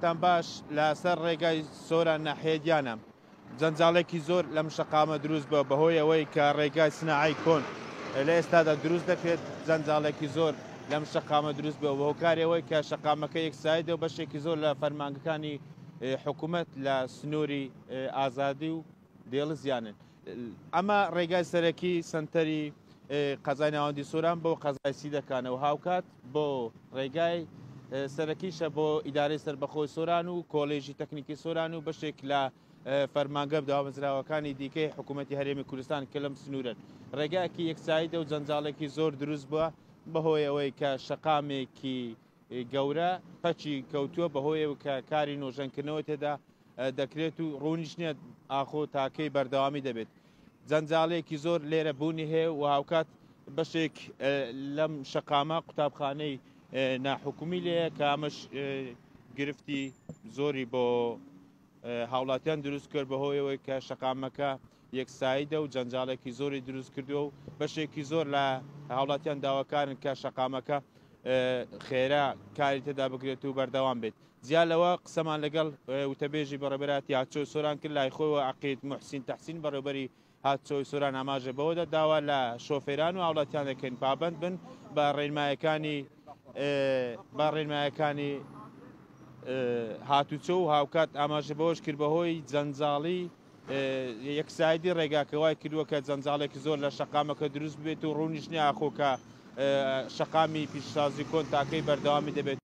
تان باش لەسەر ڕێگای سۆران ناحیە دیانە جەنجاڵێکی زۆر لەم شەقامە دروست بووە بەهۆی ئەوەی کە ڕێگای سناعی کۆن لە ئێستادا دروست دەکرێت جەنجاڵێکی زۆر لەم شەقامە دروست بووە بە هۆکاری ئەوەی کە شەقامەکە یەکسایدە و بەشێکی زۆر لە فەرمانگەکانی حکوومەت لە سنووری ئازادی و دێڵزیانن. ئەمە ڕێگای سەرەکی سەنتەری قەزای ناوەندی سۆران بۆ قەزای سیدەکانە و هاوکات بۆ ڕێگای سەرەکیشە بۆ ئیدارەی سەربەخۆی سۆران و کۆلێژی تەکنیکی سۆران و بەشێک لە فەرمانگە دامەزراوەکانی دیکەی حکوومەتی هەرێمی کوردستان کە لەم سنوورن. ڕێگایەکی یەکسایدە و جەنجاڵێکی زۆر دروست بووە بەهۆی ئەوەی کە شەقامێکی گەورە پەکی کەوتووە بەهۆیەوە کە کاری نۆژەنکردنەوە تێدا دەکرێت و ڕوونیش نییە ئاخۆ تاکەی بەردەوامی دەبێت. جەنجاڵێکی زۆر لێرە بوونی هەیە و هاوکات بەشێک لەم شەقامە قوتابخانەی ناحکومی لێیە کە ئەمەش گرفتی زۆری بۆ هاوڵاتیان دروست کرد بەهۆیەوەی کە شەقامەکە یەکسایدە و جەنجاڵێکی زۆری دروست کردووە و بەشێکی زۆر لە هاوڵاتیان داواکارن کە شەقامەکە خێرا کاری تێدا بکرێت و بەردەوام بێت. جیا لەوە قسەمان لەگەڵ وتەبێژی بەڕێوەبەراتی هاتچۆی سۆران کرد، لای خۆیەوە عەقید موحسین تەحسین بەڕێوەبەری هاتچۆی سۆران ئاماژە بەوەدا داوا لە شۆفێران و هاوڵاتیان دەکەین پابەند بن بە ڕێنمایەکانی بە ڕێنمایەکانی هاتوچۆ و هاوکات ئاماژە بەوەش کرد بەهۆی جەنجاڵی یەکسایدی ڕێگاکە وای کردووە کە جەنجاڵێکی زۆر لە شەقامەکە دروست بێت و ڕوونیش نییە ئاخۆ کە شەقامی پیشسازی کۆن تاکەی بەردەوامی دەبێت.